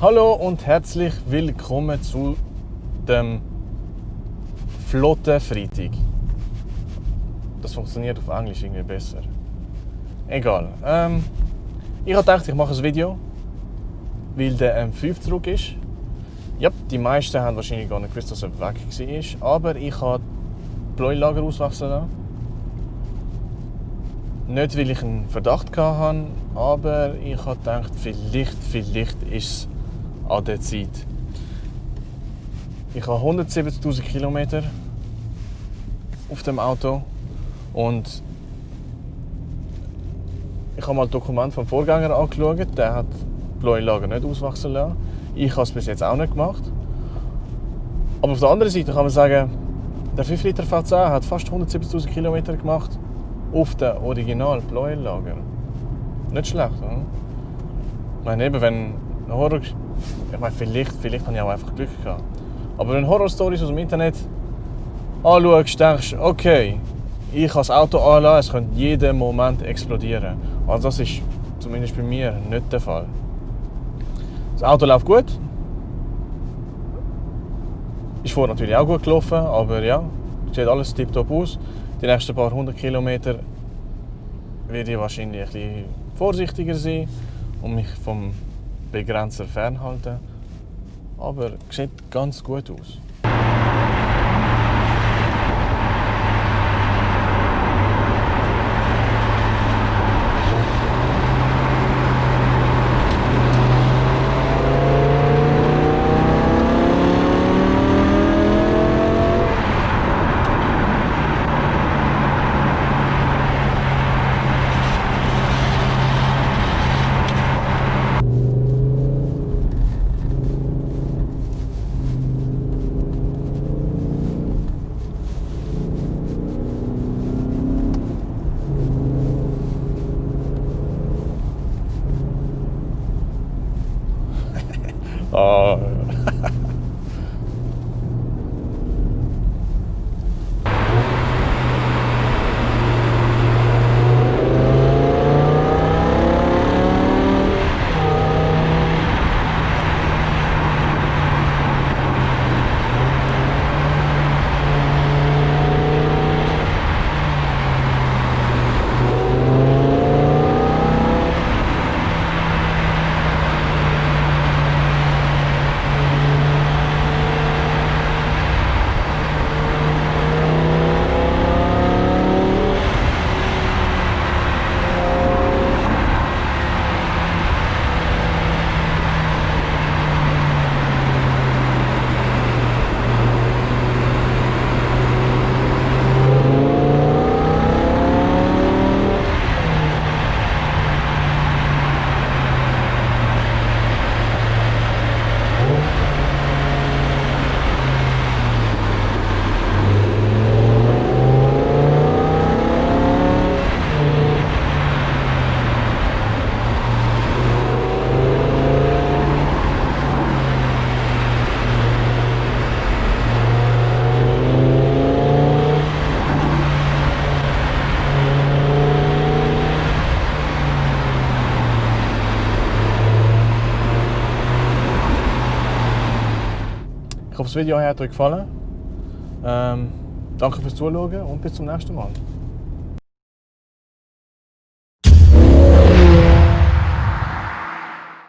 Hallo und herzlich willkommen zu dem Flottenfreitag. Das funktioniert auf Englisch irgendwie besser. Egal. Ich habe gedacht, ich mache ein Video, weil der M5 zurück ist. Ja, die meisten haben wahrscheinlich gar nicht gewusst, dass er weg war. Aber ich habe die Bläulager auswachsen lassen. Nicht, weil ich einen Verdacht hatte, aber ich habe gedacht, vielleicht ist es an der Zeit. Ich habe 170'000 Kilometer auf dem Auto und ich habe mal das Dokument vom Vorgänger angeschaut. Der hat die Bläulager nicht auswachsen lassen. Ich habe es bis jetzt auch nicht gemacht. Aber auf der anderen Seite kann man sagen, der 5 Liter V10 hat fast 170'000 Kilometer gemacht auf den original Bläulager. Nicht schlecht, oder? Ich meine, eben, wenn ein Horror... Ich meine, vielleicht habe ich auch einfach Glück gehabt. Aber wenn du Horror-Stories aus dem Internet anschaust, denkst du, okay, ich kann das Auto anlassen, es könnte jeden Moment explodieren. Also das ist zumindest bei mir nicht der Fall. Das Auto läuft gut. Ist vorher natürlich auch gut gelaufen, aber ja, sieht alles tiptop aus. Die nächsten paar 100 Kilometer werde ich wahrscheinlich ein bisschen vorsichtiger sein und mich vom Begrenzer fernhalten. Aber es sieht ganz gut aus. Ah. Ich hoffe, das Video hat euch gefallen. Danke fürs Zuschauen und bis zum nächsten Mal.